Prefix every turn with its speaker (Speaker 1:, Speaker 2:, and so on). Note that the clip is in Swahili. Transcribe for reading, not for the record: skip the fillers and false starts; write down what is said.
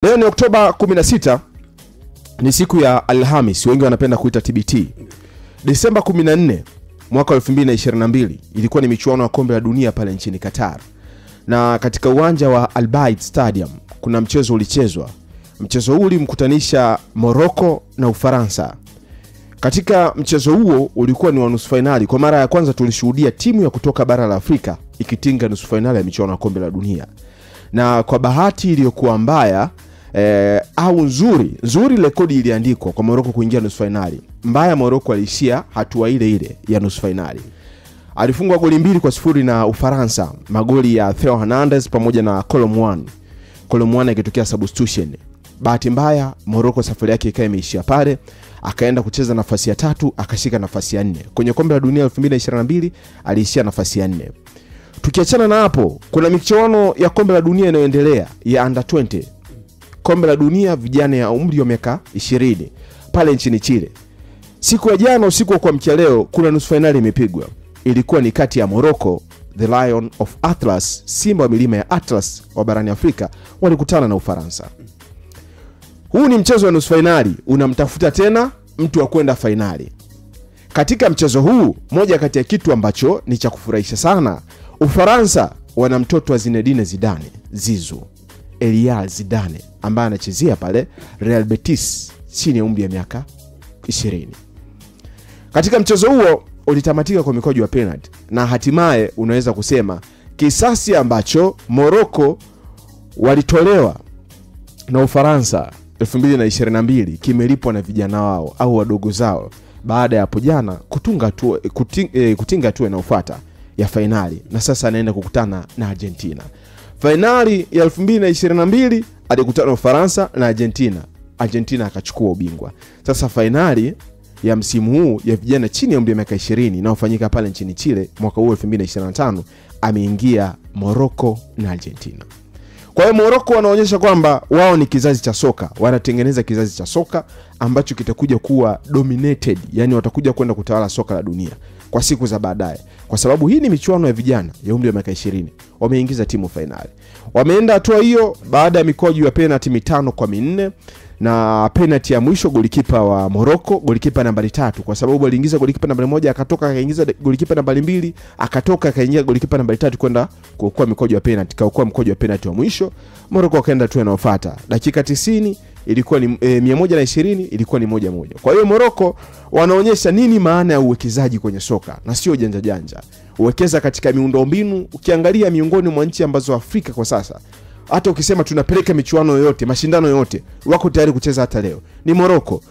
Speaker 1: Leo ni Oktoba 16, ni siku ya Alhamis, wengi wanapenda kuita TBT. Desemba 14 mwaka 2022 ilikuwa ni michuano ya kombe la dunia pale nchini Qatar. Na katika uwanja wa Al Bayt Stadium kuna mchezo ulichezwa. Mchezo huu ulimkutanisha Morocco na Ufaransa. Katika mchezo huo ulikuwa ni wa nusu finali. Kwa mara ya kwanza tulishuhudia timu ya kutoka bara la Afrika ikitinga nusu finali ya michuano ya kombe la dunia. Na kwa bahati iliyokuwa mbaya au nzuri, rekodi iliandikwa kwa Morocco kuingia nusu finali. Mbaya, Morocco aliishia hatua ile ile ya nusu finali. Alifungwa goli 2-0 na Ufaransa, magoli ya Theo Hernandez pamoja na Colomwani. Colomwani akitokea substitution. Bahati mbaya Morocco safari yake ikawa imeishia pale, akaenda kucheza nafasi ya 3, akashika nafasi ya 4. Kwenye kombe la dunia 2022 aliishia nafasi ya 4. Tukiachana na hapo, kuna michuano ya kombe la dunia inayoendelea ya under 20. Kombe la dunia vijana ya umri wa miaka 20 pale nchini Chile. Siku ya jana usiku wa kuamkia leo kuna nusu finali imepigwa. Ilikuwa ni kati ya Morocco, the Lion of Atlas, simba wa milima ya Atlas wa barani Afrika, walikutana na Ufaransa. Huu ni mchezo wa nusu finali, unamtafuta tena mtu wa kwenda finali. Katika mchezo huu, moja kati ya kitu ambacho ni cha kufurahisha sana, Ufaransa wana mtoto wa Zinedine Zidane, Zizou, Elial Zidane, ambaye anachezea pale Real Betis chini ya umri wa miaka 20. Katika mchezo huo ulitamatika kwa mikwaju ya penalty, na hatimaye unaweza kusema kisasi ambacho Morocco walitolewa na Ufaransa 2022 kimelipwa na vijana wao au wadogo zao baada ya hapo jana kutinga hatua inayofuata ya finali, na sasa anaenda kukutana na Argentina. Finali ya 2022 alikutana Ufaransa na Argentina. Argentina akachukua ubingwa. Sasa finali ya msimu huu ya vijana chini ya umri wa miaka 20 inayofanyika pale nchini Chile mwaka huu 2025 ameingia Morocco na Argentina. Kwa hiyo Morocco wanaonyesha kwamba wao ni kizazi cha soka, wanatengeneza kizazi cha soka ambacho kitakuja kuwa dominated, yani watakuja kwenda kutawala soka la dunia kwa siku za baadaye. Kwa sababu hii ni michuano ya vijana ya umri wa miaka 20, wameingiza timu finali. Wameenda hatua hiyo baada ya mikwaju ya penalty 5-4, na penalty ya mwisho golikipa wa Morocco, golikipa nambari 3, kwa sababu aliingiza golikipa nambari 1 akatoka akaingiza golikipa nambari 2, akatoka akaingia golikipa nambari 3 kwenda kuokoa mikojo ya penalty, kaokoa mkojo wa penalty wa mwisho. Morocco akaenda hatua inayofuata. Dakika 90 ilikuwa ni 120 ilikuwa ni 1-1. Kwa hiyo Morocco wanaonyesha nini maana ya uwekezaji kwenye soka na sio janja janja. Uwekeza katika miundombinu. Ukiangalia miongoni mwa nchi ambazo Afrika kwa sasa, hata ukisema tunapeleka michuano yoyote, mashindano yoyote, wako tayari kucheza hata leo, ni Morocco.